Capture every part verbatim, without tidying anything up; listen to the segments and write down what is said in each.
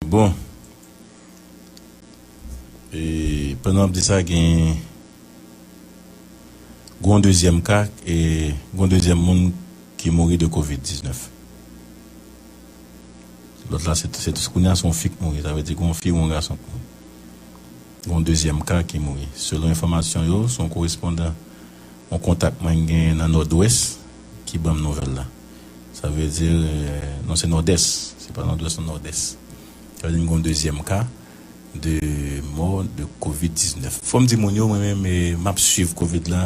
Bon. E, pandan w ap di sa, gen, gen yon dezyèm ka, e, gen yon dezyèm moun ki mouri de kovid diznèf. Lòt la, se, se, kounye a, se yon fi k mouri. Sa vle di gen yon fi ou yon gason k mouri. Gen yon dezyèm ka ki mouri. Selon enfòmasyon yo, se yon korespondan, yon kontak mwen genyen nan Nòdwès ki ban m nouvèl la. Sa vle di, e, non, se Nòdès. Se pa Nòdwès, non, Nòdès. Sa vle di m gen yon dezyèm ka de mò de kovid diznèf. Fò m di moun yo, mwen menm, e, m ap swiv kovid la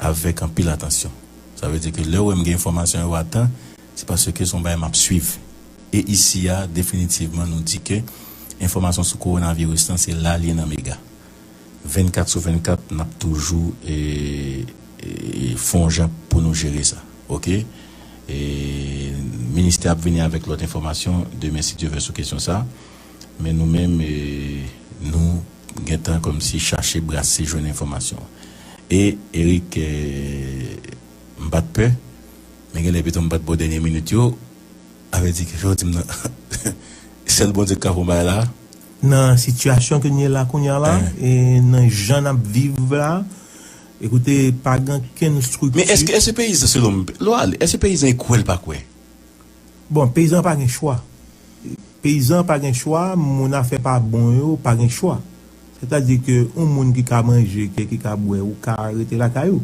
avèk anpil atansyon. Sa vle di ke lè w wè m gen enfòmasyon yo atan, se paske se yon bagay m ap swiv. E isi a, definitivman, nou di ke enfòmasyon sou kowonaviris lan, se la l ye nan mega. Vennkat sou vennkat, n ap toujou, e, e, fè yon jan pou nou jere sa. Oke? E, ministè ap vini avèk lòt enfòmasyon demen, si Dye vle, sou kesyon sa. Men nou menm, e, nou gentan kòmsi chache brase, jwenn enfòmasyon. E, Eric, e, m pa t pè, men genlè pito m pa t ba w dènye minit yo, avèti kèk jan w di m nan. Sèl Bondye k ka fè yon bagay la. Nan sitiyasyon ke n ye la kounye a la, e nan jan n ap viv la, ekoute, pa gen okenn estrikti. Men èske, èske peyizan, selon m, lè w ale, èske peyizan e kwè l pa kwè? Bon, peyizan pa gen chwa. Peyizan pa gen chwa, moun afè pa bon yo pa gen chwa. Sètadi ke yon moun ki ka manje, ke ki ka bwè, ou ka rete lakay ou.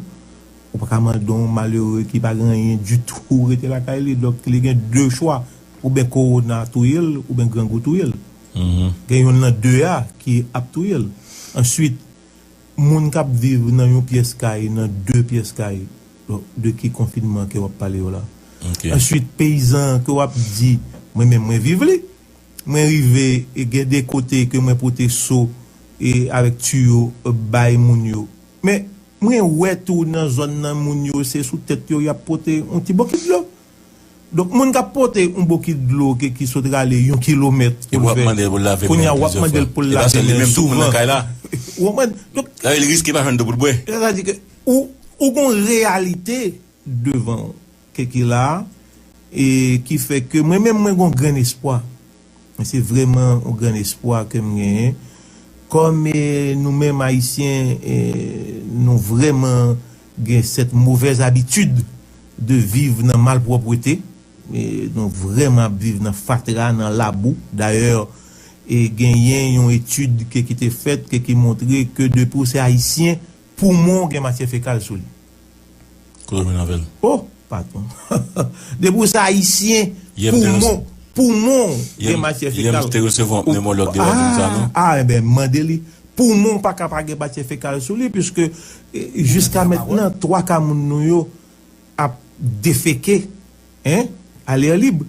Ou pa ka mande yon malere ki pa gen anyen ditou rete lakay li. Donk, li gen de chwa. Oubyen kowona touye l, oubyen grangou touye l. Gen yonn nan de a ki ap touye l. Answit, moun k ap viv nan yon pyès kay, nan de pyès kay, bon, de ki konfinman ke w ap pale yo la? Answit, peyizan ke w ap di, mwen menm, mwen viv li. Mwen rive, e gen de kote ke mwen pote so, e avèk tiyo, e bay moun yo. Men, mwen wè tou nan zòn nan moun yo, se sou tèt yo, y ap pote yon ti bokit dlo. Donk, moun k ap pote yon bokit dlo ke, ki sot rale yon kilomèt pou l fè, kounye a, w ap mande l pou l lave men souvan. Ou konprann? Donk, sa vle di riske pa jwenn dlo pou l bwè. Sa vle di ke ou, ou gon reyalite devan w ke ki la a, e ki fè ke mwen menm, mwen gon grenn espwa. Se vrèman yon grenn espwa ke m genyen. Kòm, e, nou menm Ayisyen, e, nou vrèman gen cette mauvaise habitude de vivre nan malpwòpte. E, nou vrèman ap viv nan fatra, nan labou. Dayè, e, genyen yon etid ke, ki te fèt, ke, ki montre ke depi w se Ayisyen, poumon w gen matyè fekal sou li. Kote w vin avè l? Oh, patwon. Depi w se Ayisyen, poumon, poumon w gen matyè fekal. Yè m te resevwa yon pnemològ de la di m sa, non? Ah, enben, mande li. Poumon w pa ka pa gen matyè fekal sou li, piske, e, jiska mentnan, twa ka moun nou yo ap defeke, en, a lè lib.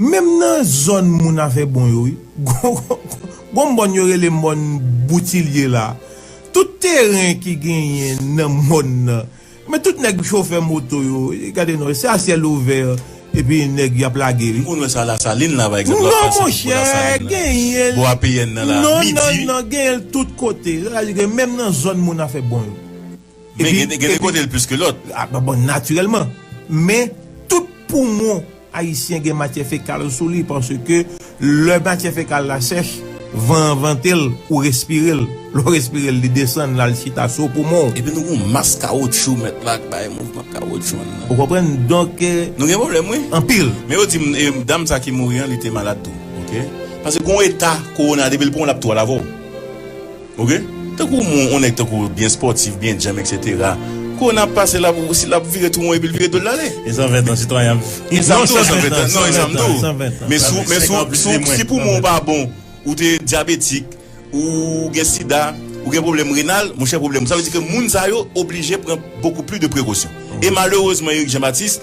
Menm nan zòn moun afè bon yo, wi. Gon, gon, gon mòn yo rele mòn Boutilye la. Tout teren ki genyen nan mòn nan. Men tout nèg chofè moto yo, gade non, se a syèl ouvè, epi nèg y ap lage, wi. M konn wè sa Lasalin la, pa egzanp, l ap pase bò Lasalin la. Non, monchè, genyen. Bò A P N nan la, non, midi. Non, non, genyen l tout kote. Sa vle di ke menm nan zòn moun afè bon yo. Men gen, gen de kote l plis ke lòt. Ah, bon, bon, natirèlman. Men tout poumon ayisyen gen matyè fekal sou li, paske lè matyè fekal la sèch, van an vante l, ou respire l. Lè w respire l, li desann, l al chita sou poumon w. Epi nou gon mas kawotchou, mèt la, k bay mouvman kawotchou anndan. Ou konprann? Donk, e, nou gen pwoblèm, wi. Anpil. Men yo di m, e, dam sa ki mouri an, li te malad tou. Oke? Paske gon eta kowona, depi l pran w, l ap tou al avè w. Oke? Tankou moun, yon nèg tankou byen spòtif, byen djanm, etsetera. Kowona ap pase, l ap, si l ap vire tou won epi l vire do l ale. E san ven tan, sitwayen ap... E sa m tou, e san ven tan. Non, e sa m tou. Men si w, men si w, si w, si poumon w pa bon, ou te dyabetik, ou gen sida, ou gen pwoblèm renal, monchè, pwoblèm. Sa vle di ke moun sa yo oblije pran beaucoup plus de précautions. E malerezman, Eric Jean Baptiste,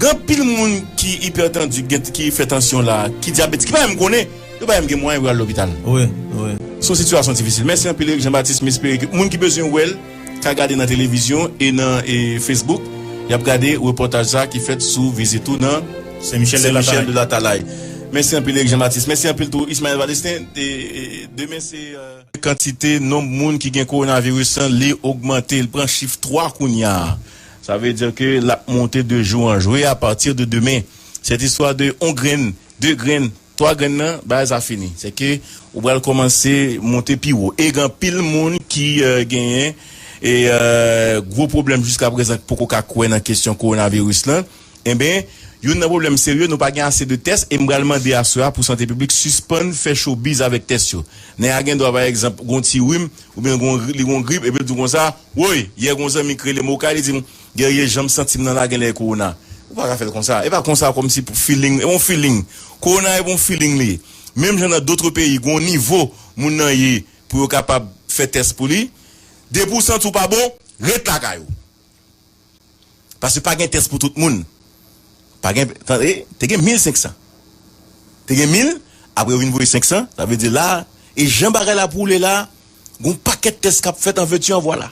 gen anpil moun ki ipètandi, gen, ki fè tansyon la, ki dyabetik, ki pa menm konnen, yo pa menm gen mwayen pou yo al lopital. Wi, wi. Se yon sitiyasyon difisil. Mèsi anpil, Eric Jean Baptiste. M espere ke moun ki bezwen wè l ka gade nan televizyon e nan, e, Facebook. Y ap gade repòtaj sa ki fèt sou vizit ou nan Sen Michèl de Latalay. Mèsi anpil, Eric Jean Baptiste. Mèsi anpil tou, Ismaël Valestin. E, e, demen, se, e, kantite nonb moun ki gen kowonaviris lan, li ogmante. Li pran chif twa kounye a. Sa vle di ke l ap monte de jou an jou. E à partir de demain, cette histoire de on grenn, de grenn, twa grenn nan, bagay sa fini. Se ke ou pral kòmanse monte pi wo. E gen anpil moun ki eh, genyen e eh, gwo pwoblèm jiska prezan k poko ka kwè nan kesyon kowonaviris lan. Enben, youn nan pwoblèm serye, nou pa gen ase de tès, e m pral mande aswè a pou Sante Piblik sispann fè showbiz avèk tès yo. Nèg la gen dwa, pa egzanp, gon ti rim, oubyen gon, li gon grip, epi l di w konsa, woy, yè gon zanmi k rele m okay, li di m, Guerrier, jan m santi m nan la, genlè e kowona. Ou pa ka fè l konsa. E pa konsa kòmsi pou feeling, e yon feeling. Kowona e yon feeling li ye. Menm jan nan dòt peyi, gon nivo moun nan ye pou yo kapab fè tès pou li. Depi w santi w pa bon, ret lakay ou. Paske pa gen tès pou tout moun. Pa gen, tande, te gen mil senk san. Te gen mil, apre yo vin voye senk san, sa vle di la, e jan bagay la ap woule la, gon pakèt tès k ap fèt an veux-tu en voilà.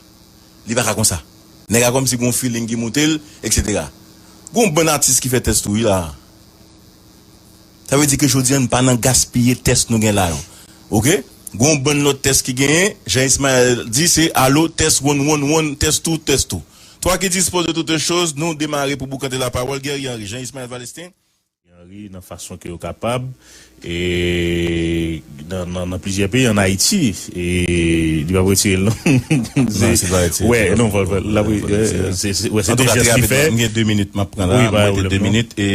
Li pa ka konsa. Nèg la kòmsi gon feeling ki moute l, et cetera. Gon bann atis ki fè tès tou wi la. Sa vle di ke jodi a n pa nan gaspiye tès nou gen la yo. Oke? Gon bann lòt tès ki genyen, jan Ismaël di, se alo, tès one, one, one, tès two, tès two. Toi qui dispose de toutes choses, nou demare pou boukante lapawòl, Guerrier Henry, Jean Ismaël Valestin. Henry nan fason ke yo kapab, e nan, nan, nan plizyè peyi, ann Ayiti, e li p ap retire l non. Se, non, se pa retire, wè, non, fò, fò, l ap re-, se, se, wè, se de jès li fè. M gen de minit m ap pran la, wi, pa de pwoblèm, de minit, e,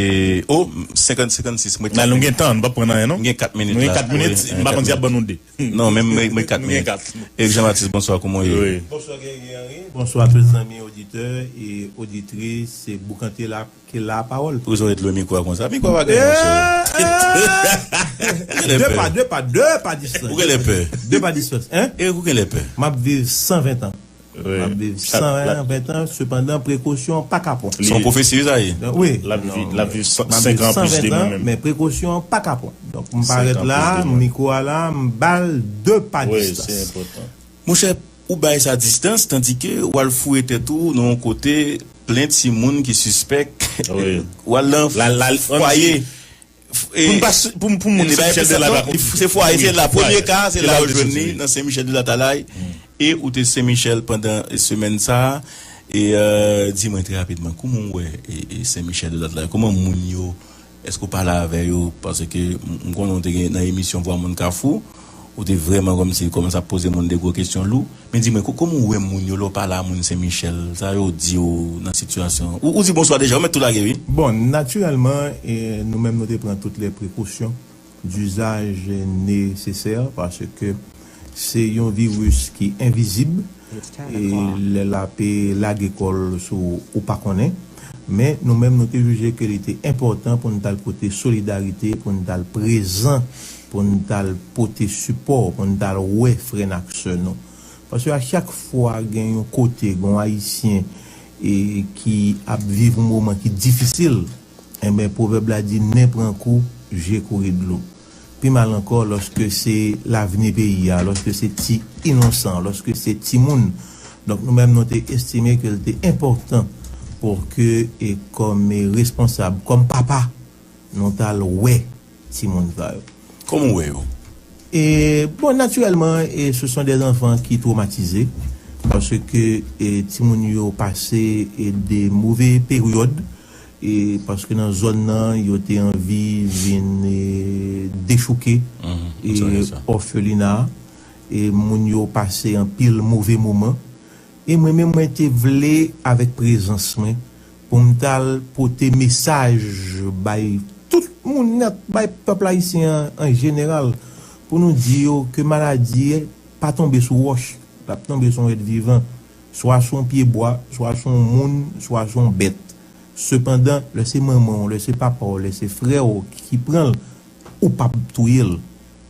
o, senkant, senkannsis, m ret kat minit. Nan, nou gen tan, nou p ap pran anyen non. M gen kat minit la. Nou gen kat minit, m pa konn si y ap ban nou de. Non, men m ret kat minit. Eric Jean Baptiste, bonswa, kòman w ye? Wi. Bonswa, Guerrier Henry. Bonswa, tout zanmi oditè e oditris, se Boukante la, ke la pawòl. Poukisa w ret lwen mikwo a konsa? Mikwo a pa gen, monchè. De pa, de pa, de pa distans. Ou genlè pè. De pa distans, hein? E ou genlè pè. M ap viv san ven tan. M ap viv san ven tan, sepandan, prekosyon pa ka pran. Se yon pwofesi, sa ye? Wi. L ap viv, l ap viv san, senk an plis de mwen menm. Men prekosyon pa ka pran. Donk, m parèt la, mikwo a la, m ba l de pa distans. Wi, se enpòtan. Monchè, ou bay sa distans, tandike w al foure tèt ou nan yon kote plen timoun ki sispèk. Wi. W al nan fwaye. Pou n pa s-, pou, pou moun Sen Michèl de Latalay. Se fwaye, se la. Premye ka, se la yo jwenn li, nan Sen Michèl de Latalay. E ou te Sen Michèl pandan semèn sa a. E, euh, di mwen trè rapidman, kòman w wè, e, e, Sen Michèl de Latalay? Kòman moun yo, èske w pale avè yo? Paske m, m konnen w te gen nan emisyon Vwa Moun Kafou, ou te vrèman kòmsi kòmanse ap poze moun de gwo kesyon lou. Men di mwen, ko-, kòman w wè moun yo lè w pale a moun Sen Michèl? Sa yo di w nan sitiyasyon? Ou, ou di bonswa deja, ou mèt tou lage, wi. Bon, natirèlman, e, nou menm nou te pran tout lè prekosyon dizaj nesesè, paske se yon viris ki envizib, e lè l ap lage kò l sou ou pa konnen. Men nou menm nou te jije ke li te enpòtan pou n t al pote solidarite, pou n t al prezan, pou n t al pote sipò, pou n t al wè frè n ak sè nou. Paske a chak fwa gen yon kote, gen yon Ayisyen e ki ap viv yon moman ki difisil, enben, pwovèb la di, nen pran kou, je kouri dlo. Pi mal ankò, lòske se lavni peyi a, lòske se ti inosan, lòske se timoun. Donk, nou menm, nou te estime ke l te enpòtan pou ke, e kòm, e, responsab, kòm papa, nou t al wè timoun sa yo. Kòman w wè yo? E, bon, naturellement, e, ce sont des enfants qui traumatisés, paske, e, timoun yo pase, e, de move peryòd, e, paske nan zòn nan, yo te anvi vin, e, dechouke, e, òfelina, e, moun yo pase anpil move moman. E mwen menm, mwen te vle, avèk prezans mwen, pou m t al pote mesaj bay tout moun nèt, bay pèp ayisyen an, an jeneral, pou nou di yo ke maladi pa tonbe sou wòch, l ap tonbe sou yon èt vivan, swa sou yon pyebwa, swa sou yon moun, swa sou yon bèt. Sepandan, lè se manman w, lè se papa w, lè se frè w ki pran l, ou p ap touye l.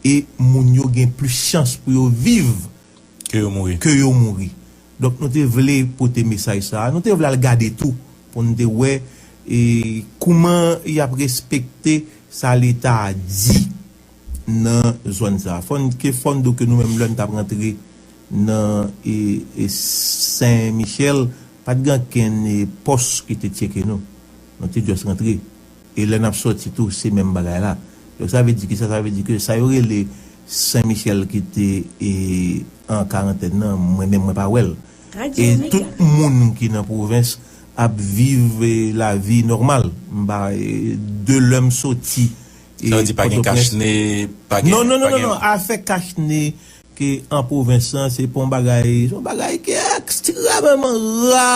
E moun yo gen plis chans pou yo viv ke yo mouri. Ke yo mouri. Donk, nou te vle pote mesaj sa a. Nou te vle al gade tou pou n te wè, e, kouman y ap respekte sa Leta a di nan zòn sa a. Fò n, ke fò n di w ke nou menm, lè n t ap rantre nan, e, e, Sen Michèl, pa t gen ankenn, e, pòs ki te tcheke nou. Nou te just rantre. E lè n ap sòti tou, se menm bagay la. Donk, sa vle di ki sa? Sa vle di ke sa yo rele Sen Michèl ki te, e, an karantèn nan, mwen menm, mwen pa wè l. E tout moun ki nan pwovens ap viv, e, lavi nòmal. M pa, e, de lè m soti Sa vle di pa gen kachne, pa gen... Non, non, non, non, non. Afè kachne ke an pwovens lan, se pa yon bagay, se yon bagay ki ekstrèmeman ra,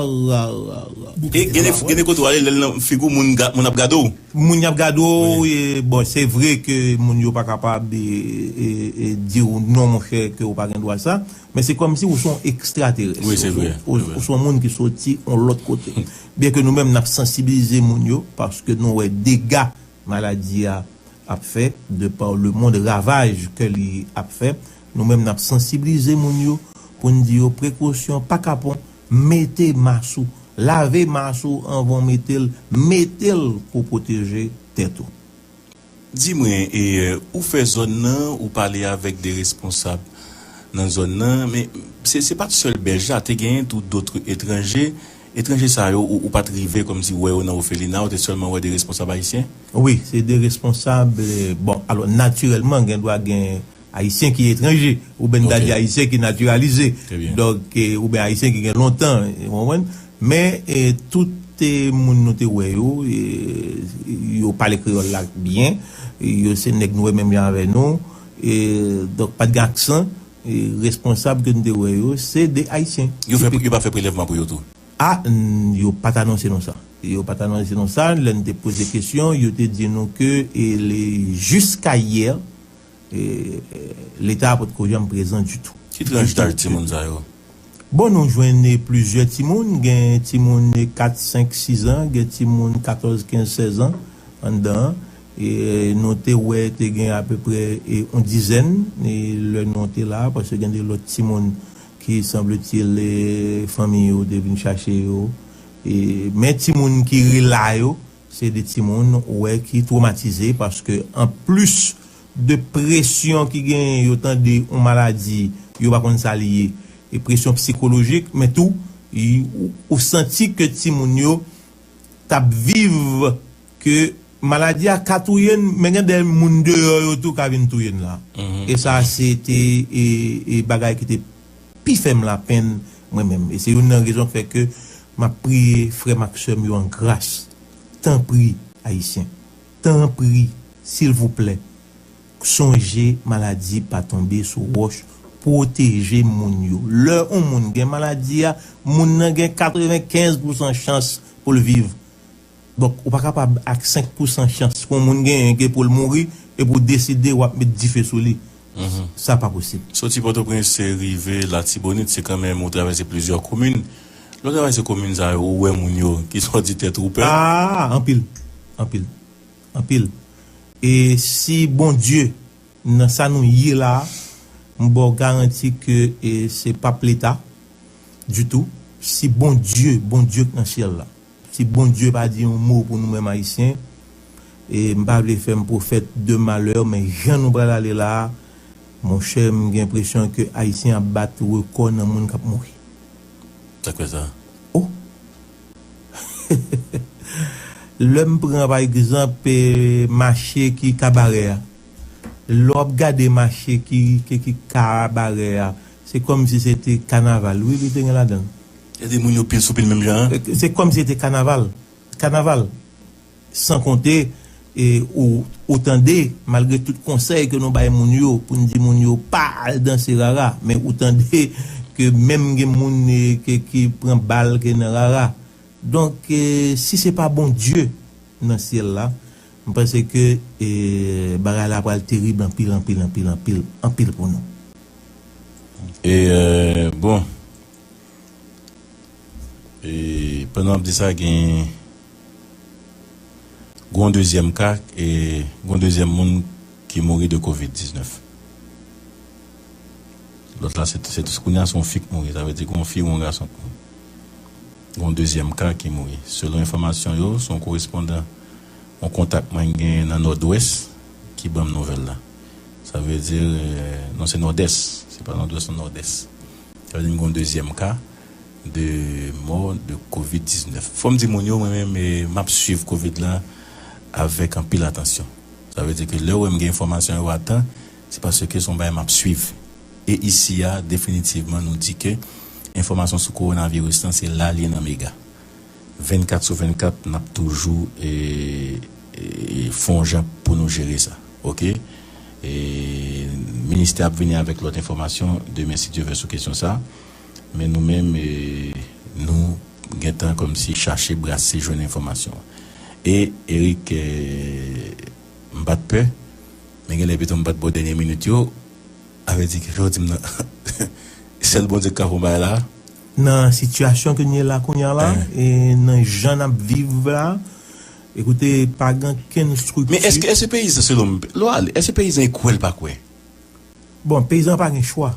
ra, ra, ra. E gen de, gen de kote w ale, lè l nan figi w, moun, moun ap gade w. Moun y ap gade w, e, bon, se vre ke moun yo pa kapab, e, e, e, di w non, monchè, ke w pa gen dwa sa, men se kòmsi w se yon ekstraterès. Wi, se vre. Ou, ou, ou se yon moun ki soti yon lòt kote. Byen ke nou menm, n ap sansibilize moun yo, paske nou wè dega maladi a ap fè, de pa le monde, ravaj ke li ap fè, nou menm n ap sansibilize moun yo pou n di yo prekosyon, pa kapon, mete mas ou, lave mas ou anvan w mete l, mete l pou pwoteje tèt ou. Di mwen, e, ou fè zòn nan, ou pale avèk de responsab nan zòn nan, men se, se pa t sèl Bèlj la, te genyen tou dòt etranje. Etranje sa yo, ou, ou pa t rive kòmsi wè yo nan òfelina, ou te sèlman wè de responsab ayisyen? Wi, se de responsab, e, bon, alò, natirèlman, gen dwa gen ayisyen ki etranje, oubyen n ta di ayisyen ki natiralize. Donk, e, oubyen ayisyen ki gen lontan, ou konprann? Men, e, tout, e, moun nou te wè yo, e, yo pale kreyòl la byen, e, yo se nèg nou wè menm jan avè nou, e, donk, pa t gen aksan, e, responsab ke n te wè yo, se de ayisyen. Yo fè, yo pa fè prelèvman pou yo tou? A, n-, yo pa t anonse nou sa. Yo pa t anonse nou sa. Lè n te poze kesyon, yo te di nou ke, e, le, jiska yè, e, e, Leta a potko janm prezan ditou. Ki tranch daj timoun sa yo? Bon, nou jwenn, e, plizyè timoun. Gen timoun, e, kat, senk, sis an, gen timoun katòz, kenz, sèz an anndan an. E, nou te wè te gen apeprè, e, yon dizèn, e, lè nou te la, paske gen de lòt timoun ki, sanbletil, e, fanmi yo te vin chache yo. E, men timoun ki rela yo, se de timoun ou wè ki twomatize, paske anplis de presyon ki genyen, yo tande yon maladi, yo pa konn sa li ye, e presyon sikolojik, men tou, y-, ou, ou santi ke timoun yo t ap viv ke maladi a ka touye n, men gen de moun deyò yo tou ka vin touye n la. E sa, se te, e, e bagay ki te pi fè m lapenn mwen menm. E se youn nan rezon k fè ke m ap priye frè m ak sè m yo an gras. Tanpri, Ayisyen, tanpri, silvouplè, sonje maladi pa tonbe sou wòch, pwoteje moun yo. Lè yon moun gen maladi a, moun nan gen katrevenkenz pousan chans pou l viv. Donk, ou pa kapab ak senk pousan chans pou yon moun genyen ke pou l mouri epi w deside w ap met dife sou li. Sa pa posib. Soti Pòtoprens, rive Latibonit, se kanmenm ou travèse plizyè komin. Lè w travèse komin sa yo, ou wè moun yo ki sòti tèt ou pè? Ah, anpil. Anpil. Anpil. E si Bondye nan sa nou ye la a, m ba w garanti ke, e, se p ap Leta ditou. Si Bondye, Bondye k nan syèl la, si Bondye pa di yon mo pou nou menm Ayisyen, e m pa vle fè m pwofèt de malè, men jan nou pral ale la a, monchè, m gen enpresyon ke Ayisyen ap bat rekò nan moun k ap mouri. Sa k fè sa? Oh! Lè m pran, pa egzanp, e, mache ki Kabarè a. Lè w ap gade mache ki, ki, ki Kabarè a, se kòmsi se te kanaval, wi, li te gen ladan l. Gen de moun yo pil sou pil menm jan an? Se, se kòmsi se te kanaval. Kanaval. San konte, e, ou, ou tande, malgre tout konsèy ke nou bay moun yo, pou n di moun yo pa al danse rara, men ou tande ke menm gen moun, e, ke, ki pran bal ke nan rara. Donk, e, si se pa Bondye nan syèl la, m panse ke, e, bagay la pral terib anpil, anpil, anpil, anpil, anpil pou nou. E, e, bon, e, pandan w ap di sa, gen, gen yon dezyèm ka, e, gen yon dezyèm moun ki mouri de kovid diznèf. Lòt la, se, se, kounye a, se yon fi k mouri. Sa vle di gen yon fi ou yon gason k mouri. Gen yon dezyèm ka ki mouri. Selon enfòmasyon yo, se yon korespondan, yon kontak mwen genyen nan Nòdwès ki ban m nouvèl la. Sa vle di, e, non, se Nòdès. Se pa Nòdwès, non, Nòdès. Sa vle di m gen yon dezyèm ka de mò de kovid diznèf. Fò m di moun yo, mwen menm, e, m ap swiv kovid la avèk anpil atansyon. Sa vle di ke lè w wè m gen enfòmasyon yo a tan, se paske se yon bagay m ap swiv. E isi a, definitivman, nou di ke enfòmasyon sou kowonaviris lan, se la l ye nan mega. Vennkat sou vennkat, n ap toujou, e, e, fè yon jan pou nou jere sa. Oke? E, ministè ap vini avèk lòt enfòmasyon demen, si Dye vle, sou kesyon sa. Men nou menm, e, nou gentan kòmsi chache brase, jwenn enfòmasyon. E, Eric, e, m pa t pè, men genlè pito m pa t ba w dènye minit yo, avèdi ke jan w di m nan, sèl Bondye k ka fè yon bagay la. Nan sitiyasyon ke n ye la kounye a la, e nan jan n ap viv la, ekoute, pa gen kenn estrikti. Men èske, èske peyizan, selon m, lè w ale, èske peyizan e kwè l pa kwè? Bon, peyizan pa gen chwa.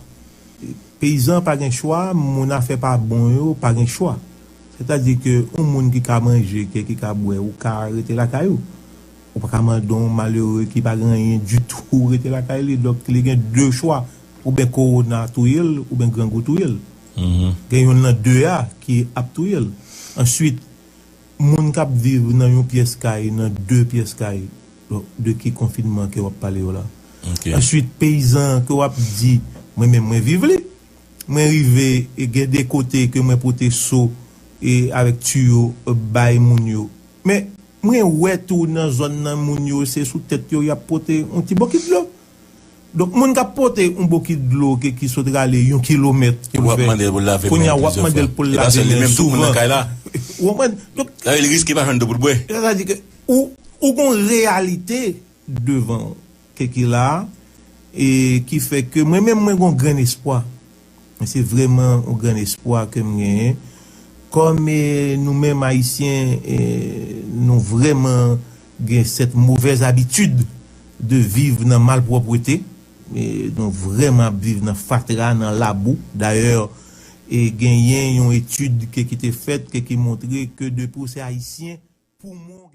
Peyizan pa gen chwa, moun afè pa bon yo pa gen chwa. Sètadi ke yon moun ki ka manje, ke ki ka bwè, ou ka rete lakay ou. Ou pa ka mande yon malere ki pa gen anyen ditou rete lakay li. Donk, li gen de chwa. Oubyen kowona touye l, oubyen grangou touye l. Gen yonn nan de a ki ap touye l. Answit, moun k ap viv nan yon pyès kay, nan de pyès kay, donk, de ki konfinman ke w ap pale yo la? Answit, peyizan ke w ap di, mwen menm mwen viv li. Mwen rive, e gen de kote ke mwen pote so, e avèk tiyo, e bay moun yo. Men, mwen wè tou nan zòn nan moun yo, se sou tèt yo y ap pote yon ti bokit dlo. Donk, moun k ap pote yon bokit dlo ke ki sot rale yon kilomèt pou l fè, kounye a w ap mande l pou l lave men souvan. Ou konprann? Donk, sa vle di ke ou, ou gon reyalite devan w ke ki la, e ki fè ke mwen menm mwen gon grenn espwa. Men se vrèman yon grenn espwa ke m genyen. Kòm, e, nou menm Ayisyen, e, nou vrèman gen cette mauvaise habitude de vivre nan malpwòpte. E, nou vrèman ap viv nan fatra, nan labou. Dayè, e, genyen yon etid ke ki te fèt, ke ki montre ke depi w se Ayisyen, poumon